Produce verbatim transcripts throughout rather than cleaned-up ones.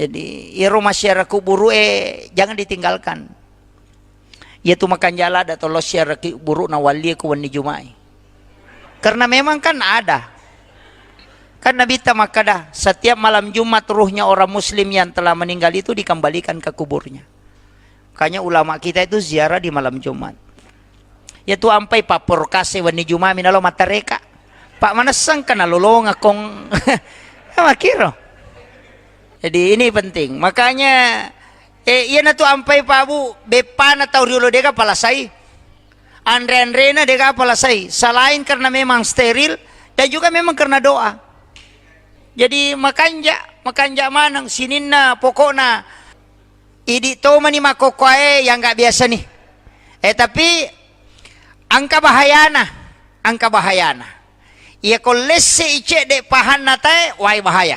Jadi, iyaro massiara kuburu'e jangan ditinggalkan. Iyatu makanja' ladda' tollo siara kuburu'na wallie ko wenni Juma'i. Karena memang kan ada. Kan Nabitta makkada, setiap malam Jumat ruhnya orang muslim yang telah meninggal itu dikembalikan ke kuburnya. Makanya ulama kita itu ziarah di malam Jumat. Iyatu ampai papporkase wenni Jumami nalo mattareka. Pak manessang kana lolonga kong. Makiro. Jadi ini penting. Makanya, eh, iyanatu ampai Pak Bu, beppana tau riolo dega palasai. Anre-anrena dega palasai. Selain karena memang steril dan juga memang karena doa. Jadi makanja, makanja maneng sininna pokokna. Idi' tomani makkokkoe yang nggak biasa nih. Eh, tapi engka bahayana, engka bahayana. Iya ko lesse i cedde pahanna tae, wai bahaya.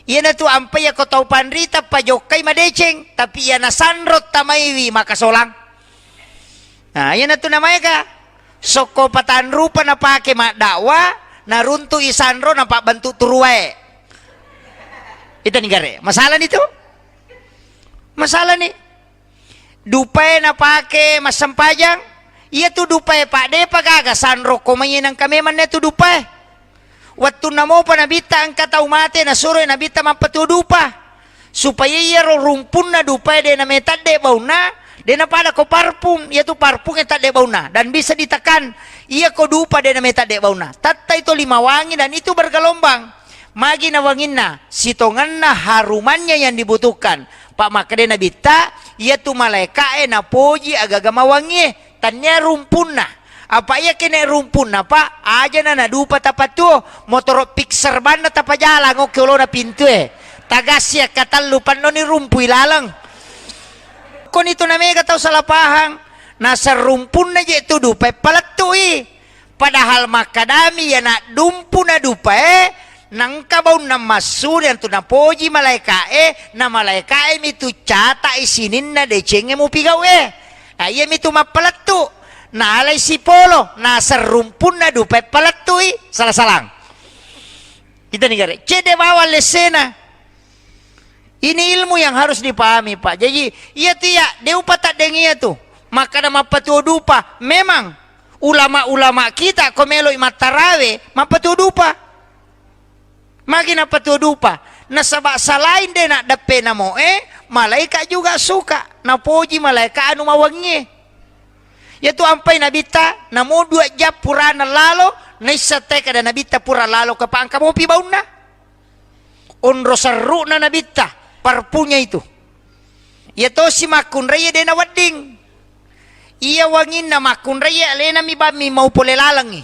Iyanatu ampai iya ko tau panrita pajokkai madeceng, tapi iya nasanro tamaiwi makasolang. Nah, iyanatu namaega sokko patanrupa napake maddakwa, naruntu i sanro napabbentuk turuwae. Ita nigare. Masalah ni tu? Masalah ni. Dupae napake massempajang, iyatu dupae, Pak, depa gaga sanro ko mai nangka memang tu dupae. Wettunna mopa Nabitta engka tau mate, nasuroi Nabitta mappatuo dupa. Supaya iyaro rumpunna dupae de nametadde baunna, de napada ko parfum, iyatu parfum e tadde baunna dan bisa ditekan. Iya ko dupa de nametadde baunna. Tattai to lima wangi dan itu bergelombang. Magi na wanginna, sitongenna harumannya yang dibutuhkan. Pak, makkeda Nabitta, iyatu malaeka'e napoji agaga mawangie, tannia rumpunna. Apa iya kene rumpunna, Pak, ajana nadupa tapatuo, motoro Pixar banna tapajalang okke olona pintue. Tagassi akkatellu pannoni rumpui laleng. Koni tu namega tau salah pahang. Naseng rumpunna je tu dupa e palettui. Padahal makkadami iya naddumpu nadupae, nangka baunna massuri antu napoji malaeka'e, na malaeka'e mitu cata'i sininna decengnge mupigau'e. Na iya mitu mappalettu, nalai sipolo, naseng rumpunna dupae palettu'i, salah-salang. Kita ni gare, cedde bawang lessena. Ini ilmu yang harus dipahami, Pak. Jadi, iya tu iya, de upataddengi iya tu. Makkada mappatuo dupa. Memang, ulama-ulama kita ko meloi mattarawe, mappatuo dupa. Magi nappatuo dupa. Nasaba selain de naddeppe namoe, malaika juga suka. Napoji malaika anu mawangie. Iya tu ampai Nabitta, namo dua jam purana lalo, naissa te kada Nabitta pura lalo ke pangka mopi baunna. Onro serru'na Nabitta, parpunya itu. Iya tosi makkunrai de nawedding. Iya wanginna makkunrai alena mi bammi mau pole lalengngi.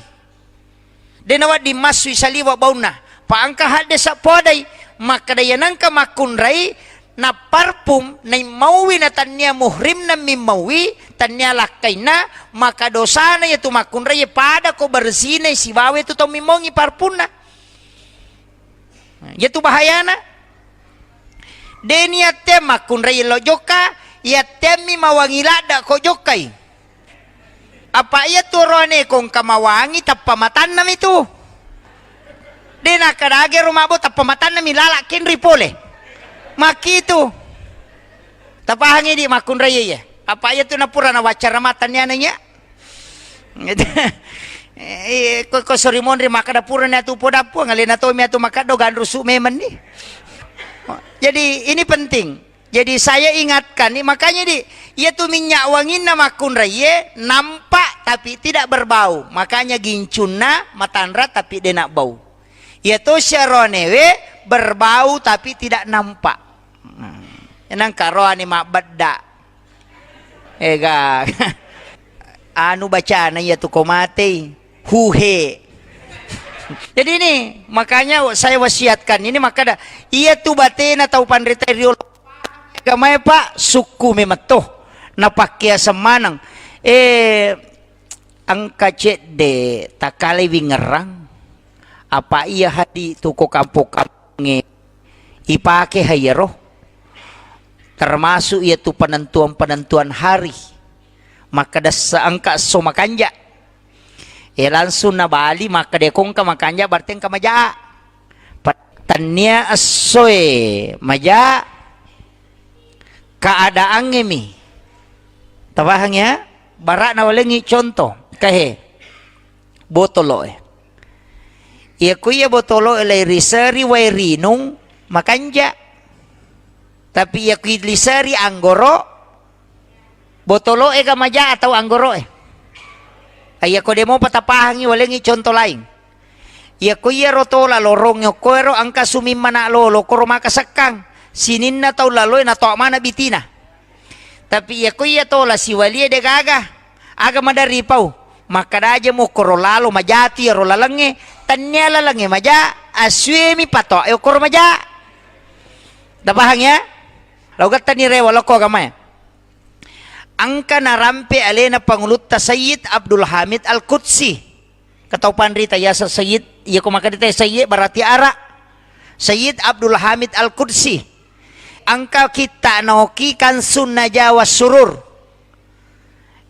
De nawedding massui saliwa baunna. Pa engka hadde sappoadai, makkada iya nengka makkunrai, na parfum, naimmauwi na tannia muhrimna mimmaui, tannia lakkainna, maka dosana iya tu makkunrai pada ko bersihna sibawa tu tau mimmaungi parfumna. Nah, iyatu bahayana. De niatte makkunrai lo jokka, iattemmi mawangi ladda ko jokkai. Apa iyatu roane ko engka mawangi tappa matanna mi tu. De nakkadage ro mabbo tappa matanna mi lala kenri pole. Makkitu. Tapahangi di makkunrai iya. Apa iyatu napura nawaccara matanni anu iya. Eh, ko, ko sori monri makkada purani atu podappuang, alena tomi atu makkaddo ganrusu memenni. Jadi ini penting. Jadi saya ingatkan nih, makanya di, iya tu minyak wanginna makkunraiye nampak tapi tidak berbau. Makanya gincunna matanra tapi dena bau. Iya tu syaronewe berbau tapi tidak nampak. Hmm. Nangka roani mabbedda. Ega. Anu bacana iya tu ko matei. Huhe. Jadi ini, makanya saya wasiatkan ini, maka ada, iya tu batena tau panrita riolo. Agamae, Pak, sukku memetto. Napakkea semaneng. Eh, engka cedde takalai wingerang. Apa iya hadi tu ko kampong-kampongnge ipake hayero. Termasuk iya tu penentuan-penentuan hari. Makkeda se-, engka esso makanja. Eh, langsung nabali makkeda ko engka makanja berarti engka maja. Pa-, Tannia essoe maja, keadaangnge mi. Tapahang ya? Bara'na walengngi contoh, kahe botolo'e. Iya ku iya botolo'e lai riseri wae rinung, makanja. Tapi iya ku liseri anggoro, botolo'e ga maja atau anggoro'e? Iya ko de mopa tapahangi, walengngi contoh laing. Iya ko iyaro tola lorongnge okkoero engka sumimmana lolo, koro maka sekkang. Sininna tau laloe natoa mana bitina. Tapi iya ko iya tola siwalie de gaga, aga maderri pau? Makkada aja mu okkoro lalo majatu iyaro lalengnge, tannia lalengnge maja, assuemi patoa e okkoro maja. Tapahang ya? Lau gattani rewa lokko agamae. Engka narampe alena pangulutta Sayyid Abdul Hamid Al-Qudsi. Katau panrita yaseng Sayyid, iya ko makkedita Sayyid berarti ara. Sayyid Abdul Hamid Al-Qudsi. Engka kitta naoki Kansun Najawa Surur.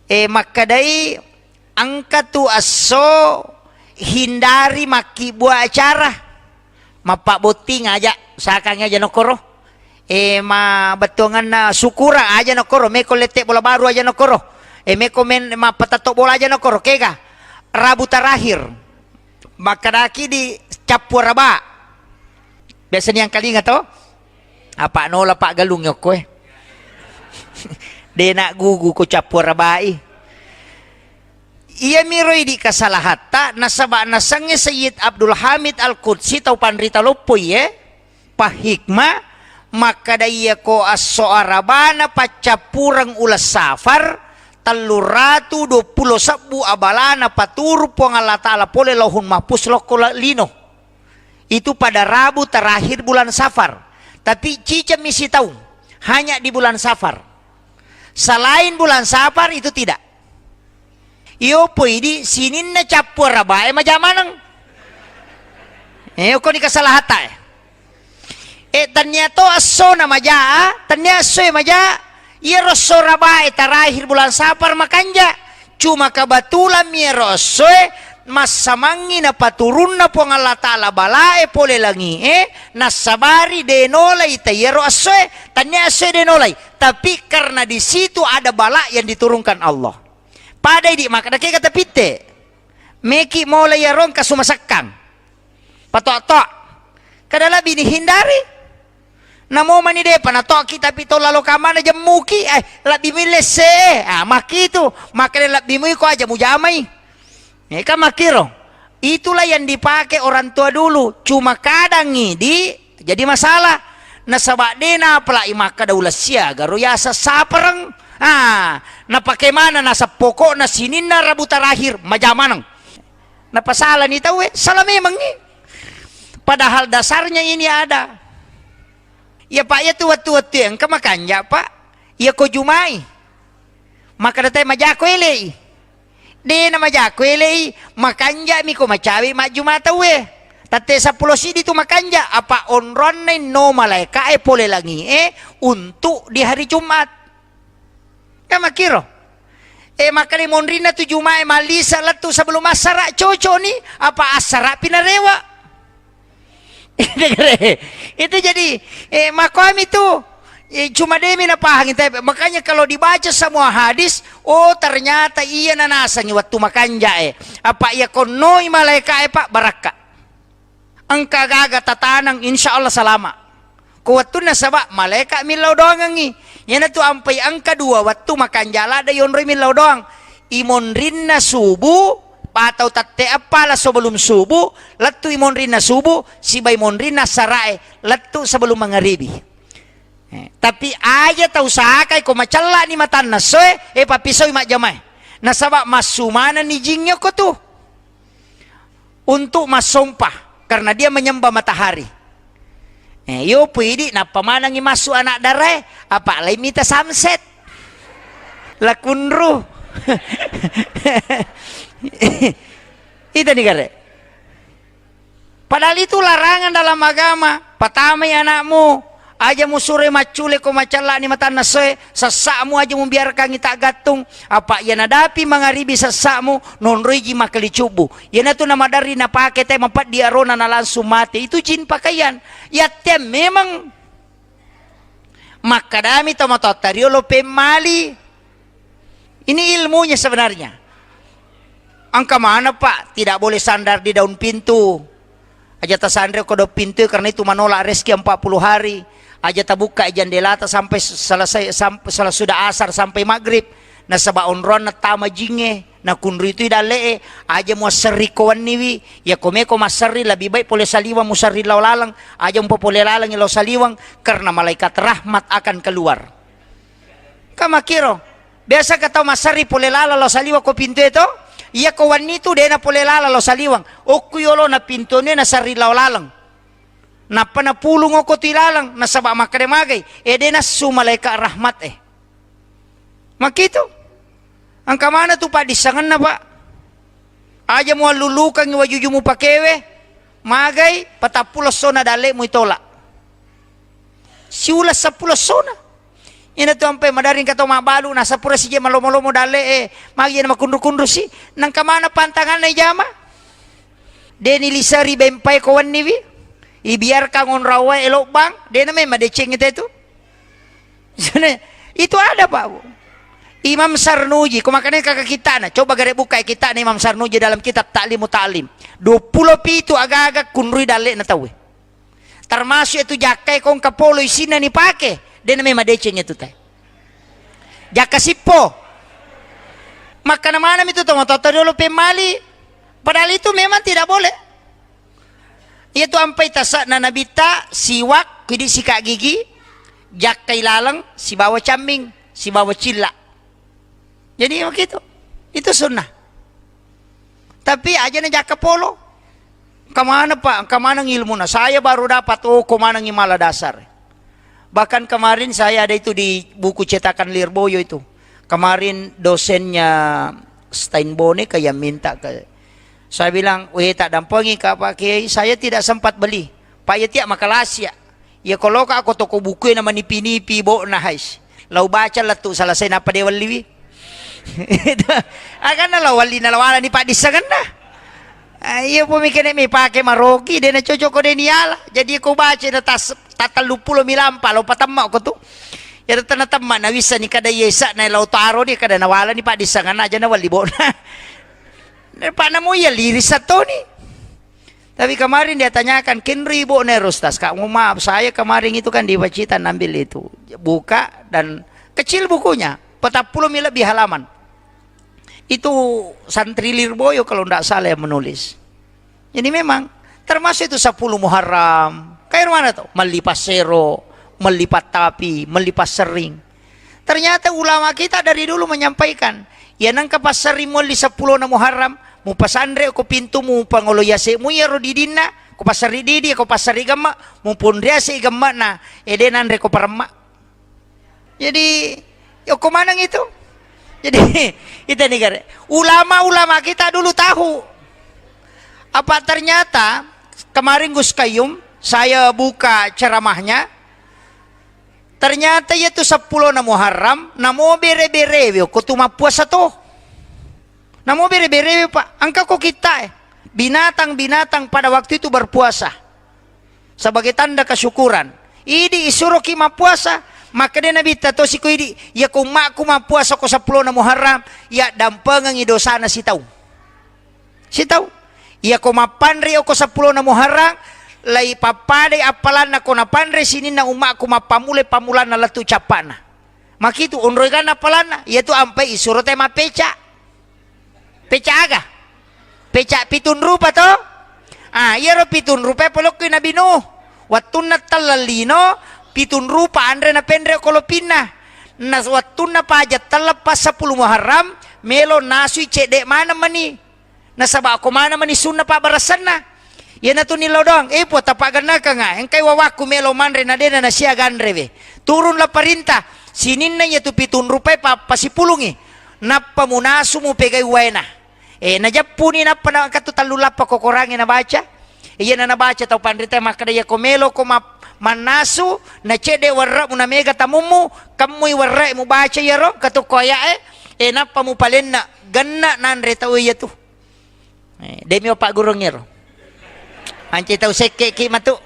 E, makkedai, engka tu esso hindari makkibua acara. Mappabbotting aja, sakangngi aja nokkoro. E, ma bettuanganna syukurang aja nokkoro, meko lette bola baru aja nokkoro. E, meko men mappatatto bola aja nokkoro, kega. Rabu terakhir. Makkadaki di cappu araba. Biasa niangkalinga to? Apa nola paggalung yokko e. Dena gugu ko cappu arabai. Iyamiro idi kasalahatta, nasaba nasengnge Sayyid Abdul Hamid Al-Qudsi tau panrita loppoi e, pahikma, makkada iya ko esso arabana paccappureng uleng Safar, telluratu duappulo sebbu abalana paturu Puang Allah Ta'ala pole Lauhul Mahfuz lokko la-, lino. Itu pada Rabu terakhir bulan Safar. Tapi cicemmi sitaung, hanya di bulan Safar. Selain bulan Safar itu tidak. Iyo poidi sininna cappu arabae maja maneng. Eh, okoni kasalahatta e. E, tannia to essona maja, tannia essoe maja, iyaro esso rabae terakhir bulan Safar makanja. Cuma kebetulan mi iyaro essoe massamangngi napaturunna Puang Allah Ta'ala balae pole langi'e, nassabari de nolai ta iyaro essoe, tannia essoe de nolai. Tapi karena di situ ada bala yang diturunkan Allah. Pada idi makkeda kega tapitte. Meki mola iyaro engka sumasekkang. Patoa-toa. Kada lebbi ni hindari. Namo mani depa natoaki tapi to lalo kamana jemmuki, eh, lebbi mui lesse. Ah, makkitu. Makkeda lebbi mui ko aja mujamai. Eh, kan makkiro. Itulah yang dipakai orang tua dulu. Cuma kadang idi jadi masalah. Nasaba de napalai makkeda ulessiaga ro yaseng sapareng. Ah, napake mana naseng pokokna sininna Rabu terakhir maja maneng. Napasalani tauwe, salah memangngi. Padahal dasarnya ini ada. Iya, Pak, iya tu wettu-wettu engka makanja, Pak. Iya ko Jumai. Makkeda tai majako elei. De na majako elei, makanjami ko macawe majjuma tauwe. Tette seppulo siddi tu makanja, apa onronna inno malaeka'e pole langi'e untuk di hari Jumat. Kan makkiro. Eh, makkeda monrinna tu Jumae mallisa lettu sebelum assara, cocok ni, apa assara pi narewa. Itu jadi, eh, makoami tu, eh, cuma demi napahangi, tapi makanya kalau dibaca semua hadis, oh, ternyata iya nanasangi waktu makanja, eh. Apa iya konnoi malaika, eh, Pak, barakka. Engka gaga tatanang, insya Allah salama. Ko wettunna saba malaika millau doangengngi. Iyanatu ampai engka dua wettu makanja ladde yonroi millau doang. Imonrinna subuh, atau tette eppa la sebelum subuh, lettu imonrinna subuh, sibai monrinna sarae, lettu sebelum mangaribi. Eh, tapi aja tau sakai ko macella ni matanna soe, eh, papisoi majjamae. Nasaba massu manenni jingnge ko tu. Untuk massompa, karena dia menyembah matahari. Eh, yo puidi nappa manengi massu anak darae, apa lai mita samset. Lakunru. Itu ni kare. Padahal itu larangan dalam agama. Patamai anakmu, Aja musuroi maccule ko macella'ni matanna essoe, sessa'mu aja mubiarkangngi taggattung, apa iya nadapi mangaribi sessa'mu, nonroiji makkalicubbu. Iyanatu namaderri napake te mapeddi arona nalangsung mate. Itu jin pakaian. Yatteang memang makkadami tomatoatta riolo pemmali. Ini ilmunya sebenarnya. Engka maneng, Pak, tidak boleh sandar di daun pintu. Aja tasanre ko daun pintu karena itu menolak rezeki empat puluh hari. Aja tabuka jendelata sampai selesai, sampai sesudah asar sampai maghrib. Nasaba onronna tama jingnge, nakunrui tu dalle'e, aja muasserri ko wenniwi, iya ko meko masserri lebih baik pole saliweng muserri lao laleng, aja mupapole laleng lao saliweng, karena malaikat rahmat akan keluar. Ka makkiro. Biasa ka tau massarri pole laleng lao saliweng ko pintue to? Iya ko wenni tu de na pole laleng lao saliweng. Okku yolo na pintue na sarri lao laleng. Nappa napulung okko tu ilaleng nasaba makkeda magai, e de nassu malaikat rahmat e. Makkitu. Engka mana tu paddissengenna, Pak? Aja muallulukangngi wajuju mupakewe, magai patappulo essona dalle'mu itolak. Siuleng seppulo essona. Ina tu ampai madaring ka tau mabbalu, nasaba pura sije malomo-lomo dalle'e, magi na makunru-kunru si, nangka mana pantanganna ijama? De niliseri bempai ko wenniwi, ibiarkan onrong wae lobbang, de na memang madeceng ite tu. Itu ada, Pak, Bu. Imam Sarnuji, ko makanya kakak kitana, coba gare buka kitana Imam Sarnuji dalam kitab Ta'limu Ta'lim. Dua puluh pitu aga-aga kunrui dalle'na tauwe. Termasuk itu jakkai kongka polo isinna nipake, de na memang madeceng itu te. Jakka sippo. Makkana manami tu tomatoatta riolo pemmali. Padahal itu memang tidak boleh. Iyatu ampai tase'na nabitta, siwak, kidi sikat gigi, jakkai laleng, sibawa camming, sibawa cilla. Jadi begitu. Itu sunnah. Tapi aja na jakka polo. Kemana, Pak? Kemana ilmuna? Saya baru dapat, oh, ko maneng imala dasar. Bahkan kemarin saya ada itu di buku cetakan Lirboyo itu. Kemarin dosennya Steinbone kayak minta ke saya bilang, "Weh, tak dampengi ka, Pak Kiai, saya tidak sempat beli. Pak, ya tiap makalasi ya. Ya kalau ka aku toko buku na manipi-nipi bo na hais. Lau baca lettu selesai napa de welliwi." Itu. Akan na lau walli na lawala ni paddissengenna. Ah, iya po mikene mi pake marogi, de na cocok ko de niala. Jadi ko baca na tas, tatallu pulo mi lampa, lo patemma ko tu. Ya tena temma na wissa ni kada yesa na lau taro ni kada na wala ni paddissengenna aja na walli bo na. Pak namo iya liris sattoni. Tapi kemarin dia tanyakan, "Kenri bo ne Rustas?" Kak, mohon maaf, saya kemarin itu kan di Pacitan ambil itu. Buka dan kecil bukunya, petappulo mi lebih halaman. Itu santri Lirboyo kalau ndak salah yang menulis. Jadi memang termasuk itu sepuluh Muharram. Kayak mana tuh? Melli passero, melli pattapi, melli passering. Ternyata ulama kita dari dulu menyampaikan, ya nengka passering melli sepuluh na Muharram, mupasanre ko pintu, mupangolo yase mu yaro didinna, ko passeri didi, ko passeri gemma, muponriase gemma na, ede nanre ko paremma. Jadi, yoko maneng itu. Jadi, itu negara. Ulama-ulama kita dulu tahu. Apa ternyata kemarin Gus Kayum, saya buka ceramahnya, ternyata iya tu seppulo na Muharram, namo bere-berewe, ko tu mappuasa to. Namo bere-berewe, Pak. Engka ko kita, eh. Binatang-binatang pada waktu itu berpuasa. Sebagai tanda kesyukuran. Idi isuroki mappuasa, makkeda Nabitta tosi ko idi, iya ko ummakku mappuasa ko seppulo na Muharram, iya dampengengi dosana sitau. Sitau. Iya ko mappanre ko seppulo na Muharram, lai pappadai appalanna ko napanre sininna ummakku mappammulai pammulanna lettu cappana. Makitu onroiganna appalanna, iya tu ampai isuro te mappeca. Peca aga? Peca pitun rupa to? Ah, iyaro pitun rupa polokkoi Nabi Nuh. Wattunna telleng lino, pitun rupa anre napenre ko lopinna. Na wattunna paja telleng pas sepuluh Muharram, melo nasui cedde maneng mani. Nasaba ko maneng mani sunna pabbaressanna. Iyanatu nillau doang, eh, Puang, tapaggannakanga, engkai wawakku melo manre na dena nasiaga anrewe. Turunlah perintah, sininna iyatu pitun rupai pa-, pasipulungi. Nappa munasu mupegai waena. Eh, najeppuni nappa nakatu tallu lappa ko Korangnge nabaca. Iyana nabaca tau panrita makkeda, iya ko melo ko map-, Mannasu, na cedde werre'mu na mega tamummu, kemmui werre'mu baca iyaro, katukko aya'e, e, nappa mupalenna, genna nanre tau iyatu. Eh, demi bapak gurung iyaro. Anci tau sekke ki matu.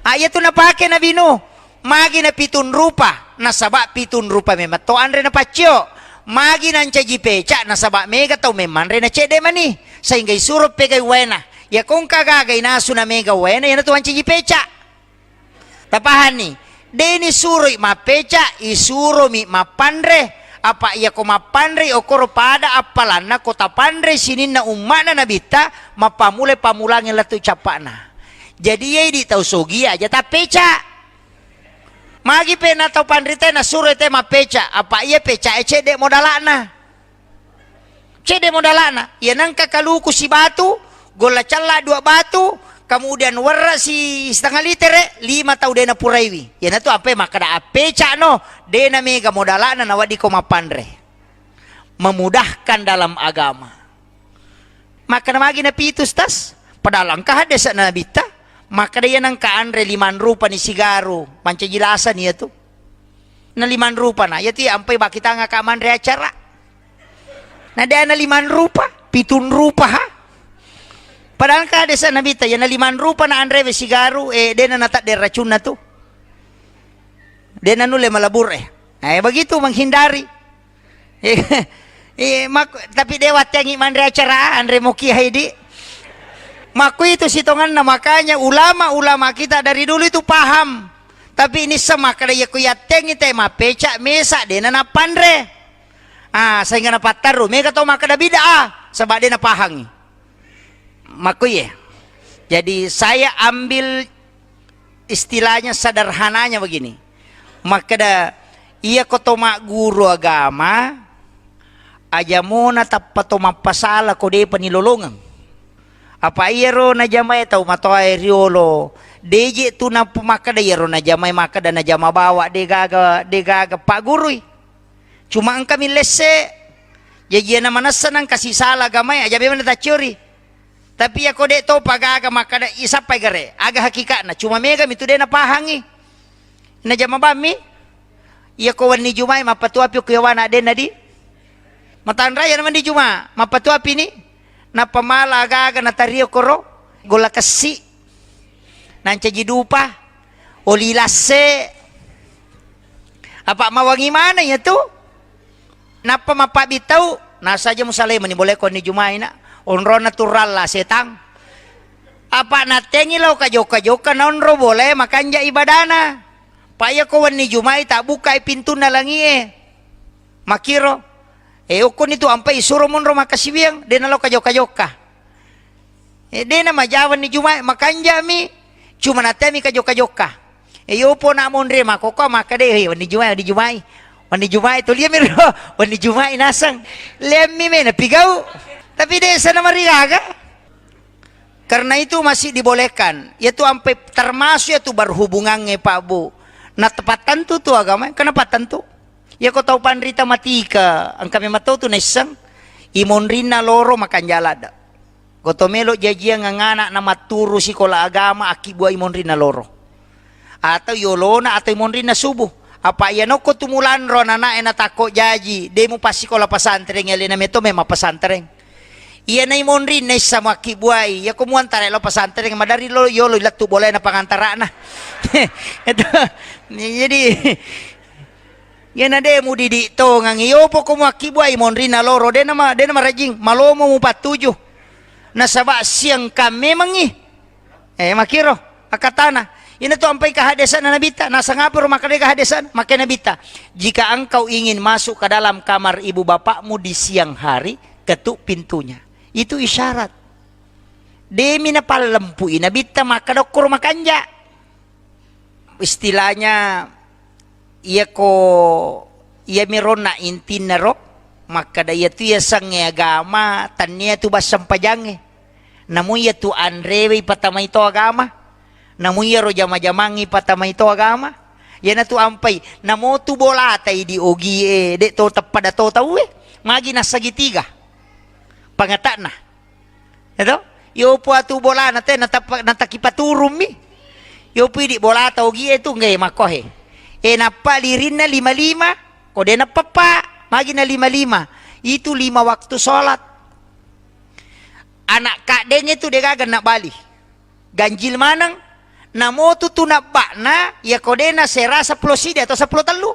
Ah, iyatu napake Nabi Nuh. Magi na pitun rupa, nasaba pitun rupa memang to anre napaccio. Magi nancaji peca, nasaba mega tau memmanre na cedde mani, sehingga isuro pegai waena. Iya kongka gaga inasu na mega waena, iyanatu mancaji peca. Tapahanni? De nisuroi mappeca, isuromi mappanre. Apa iyako mappanrei okkoro pada appalanna ko tapanrei sininna umma'na Nabitta, mappammulai pammulangi lettu cappa'na. Jadi, iya idi tau sogi aja tappeca. Magi pe na tau panrita nasuro te mappeca, apa iya pecae cedde modala'na. Cedde modala'na, iya nengka kaluku sibatu, golla cella dua batu, kemudian werra si setengah litere, lima tau de napuraiwi. Iyanatu ampe makkeda appeca'no, de namega modala'na naweddiko mappanre. Memudahkan dalam agama. Makkeda magi napitu, Ustaz? Padahal engka haddese'na Nabitta, makkeda iya nengka anre limang rupani sigaru, mancaji lasani iyatu. Na limang rupana, iyatu iya ampai bakitangaka manre acara. Na de na limang rupa, pitun rupa ha. Padahal engka haddese'na Nabitta, iya na limang rupa na anrewe sigaru, eh, de na natadde racunna tu. De nanulle malabur, eh. Eh, begitu menghindari. Eh, eh, mak-, tapi de watteangi manre acara, anre moki haidi. Makkuitu sitonganna, makanya ulama-ulama kita dari dulu itu paham. Tapi nisseng makkeda, iya ko yatteangi te mappeca, mesa de na nappanre. Ah, sehingga napatterru. Mega tau makkeda bid'ah, saba de napahangi. Makkuye. Jadi saya ambil istilahnya sederhananya begini. Makkeda, iya ko to magguru agama, aja mona tappa to mappasala ko depa nilolongeng. Apa iyaro najamae tau matoae riolo, deje tu nappa makkeda iyaro najamae makkeda najama bawa de gaga, de gaga paggurui. Cuma engka mi lesse, jaji iyana manessa nengka sisala agamae, aja memang natacciori. Tapi iya ko de topa gaga makkeda isappai gare, aga hakikatna, cuma mega mi tu de napahangi. Najama bammi, iya ko wenni Juma'i mappatuapi ko yawana de nadi. Matanraya na wenni Juma, mappatuapini, nappa mala aga-aga natario koro, golla kessi, nancaji dupa, oli lasse. Apa mawangi maneng iyatu? Nappa mappabbitau, nasaja musalai meni boleh konni Juma'i na, onrona turalla setang. Apa nattengi lao kajokka-jokka naonro boleh makanja ibadana. Pa iya ko wenni Juma'i tabbukai pintunna langie. Makkiro, eh, okkoni tu ampai isuro monro makkasiwiang, de nalo kajokka-jokka. Eh, de na maja wenni Juma'i, makanjami, cuma natemi kajokka-jokka. Eh, yopo na monre makkokko makkeda, "Eh, wenni Juma'i, wenni Juma'i. Wenni Juma'i tu liami ro, wenni Juma'i naseng." Liami me napigau. Tapi de sana marigaga. Karena itu masih dibolehkan. Yaitu ampai termasuk yaitu berhubungannya Pak Bu. Nah, tepat tentu tu agama, kenapa tentu? Iya ko tau panrita matika, engka memang tau tu naisseng, imonrinna loro makanja ladde. Ko to melo jajiang angana na matturu sikola agama, akkibbua imonrinna loro. Atau yolona atau imonrinna subuh. Apa iya nokko tu mulanro anana'e na takko jaji, de mupassikola pesantren, alena meto memang pesantren. Iya na imonrinna issa muakkibbuai, iya ko muantara lao pesantren, madari lo yolo lettu bolana pangantarana. Itu. Jadi, iya na de mudidi tongang, iyo poko muakkibbuai monrinna loro, de nama, de nama rajing, malomo mupattuju. Nasaba siang kamemengi. Eh, makkiro, akkatana. Ina tu ampai kahadesana Nabitta, nasangaparo makkeda kahadesana, makkeda Nabitta, "Jika engkau ingin masuk ke dalam kamar ibu bapakmu di siang hari, ketuk pintunya." Itu isyarat. Demi napallempui Nabitta makkeda okkoro makanja. Istilahnya, iyako, iyamiro na intinna ro, makkeda iyatu yasengnge agama, tannia tu bassempajangnge. Namu iyatu anrewe ipatamai to agama. Namu iyaro jama-jamangnge ipatamai to agama. Iyanatu ampai, namotu bolata idi ogie, de to teppada to tauwe. Magi nassagitiga. Pangata'na. Eto? Yopo atu bolana te natappa-, natakipaturummi. Yopi di bolata ogi e tu nge makkohe. E nappa lirinna lima-lima, ko de nappa pa, magi na lima-lima. Itu lima waktu sholat. Anak kaddenge tu de gaga na bali. Ganjil maneng, namotu tu nabba'na, iya ko de na sera seppulo sidi atau seppulo tellu.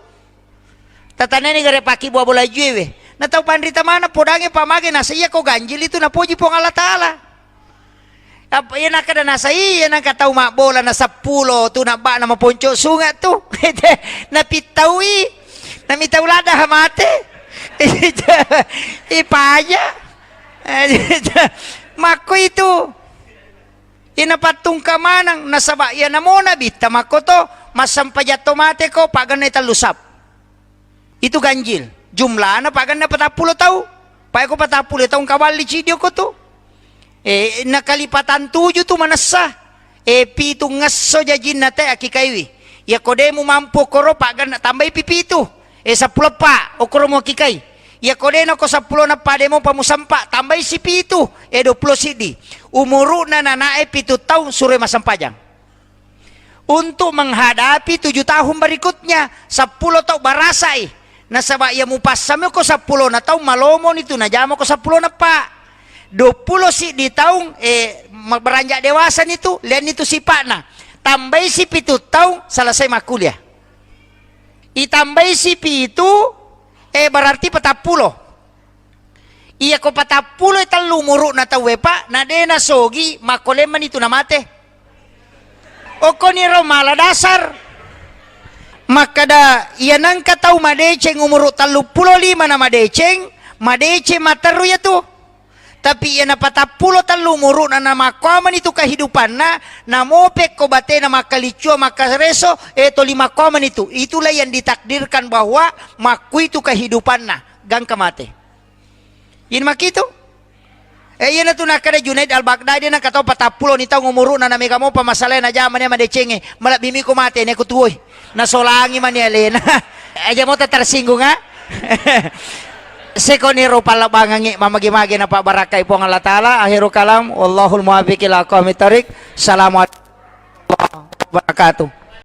Tataneni gare paki bua bola jue we. Na tau panrita mana podange pamage nasa iya ko ganjil itu napoji Puang Allah Ta'ala. Apa iya nakada nasa iya nangka tau mabbola na seppulo tu nabba'na maponco sunga tu. Napittaui, namitau lada mate. Ipaja. Makko itu. Ina pattungka maneng, nasaba iya namo nabitta makkoto, massempajang to mate ko, pagennai tellu sap. Itu ganjil. Jumlana paganna patappulo tau. Pae ko patappulo tau engka walli cidio ko tu. E, nakalipatan tuju tu manessa. E, pitu ngesso jajinna te akikaiwi. Iya ko de mu mampu koro paganna tambai pipitu. E, seppulo pa, okoro mo kikai. Iya ko de nako seppulo nappa de mopa musempa, tambai sipitu, e, dua puluh siddi. Umuru'na nanae pitu taung sure masempajang. Untuk menghadapi tujuh tahun berikutnya, seppulo tau barasai. Nasaba iya mupassami ko seppulo na taung malomo ni tu najama ko seppulo nappa. Dua puluh siddi taung, e, ma-, beranjak dewasa ni tu, lian ni tu sipa'na. Tambai sipitu taung, selesai makkuliah. Itambai sipitu, eh, berarti patappulo. Iya ko patappulo tellu umuru'na tauwe, Pak, na de nasogi, makko lemmani tu namate. Okkoniro mala dasar. Makkada, iya nangka tau madeceng umuru telluppulo lima na madeceng, madeceng matteru iya tu. Tapi iya napatappulo tellu umuru'na namakkuamani tu kehidupanna, namopekko batena makkalicua, makkareso, eh, toli makkuamani tu. Itulah yang ditakdirkan bahwa makkui tu kehidupanna, gangka mate. Ini makitu? Eh, iya natu nakkada Junaid Al-Baghdadi, nakatau patappulo ni taung umuru'na, namega mopa masalahna jamani madecengnge, malebbi miko mate ne ko tuoi. Nasolangi mani alena. Aja mota tersinggung, ha? Sekoniro pallabbangengngi mamagi-magi napabbarakkai Puang Allah Ta'ala. Akhirul kalam, wallahul muwaffiq ila aqwamit thariq. Assalamualaikum warahmatullahi wabarakatuh.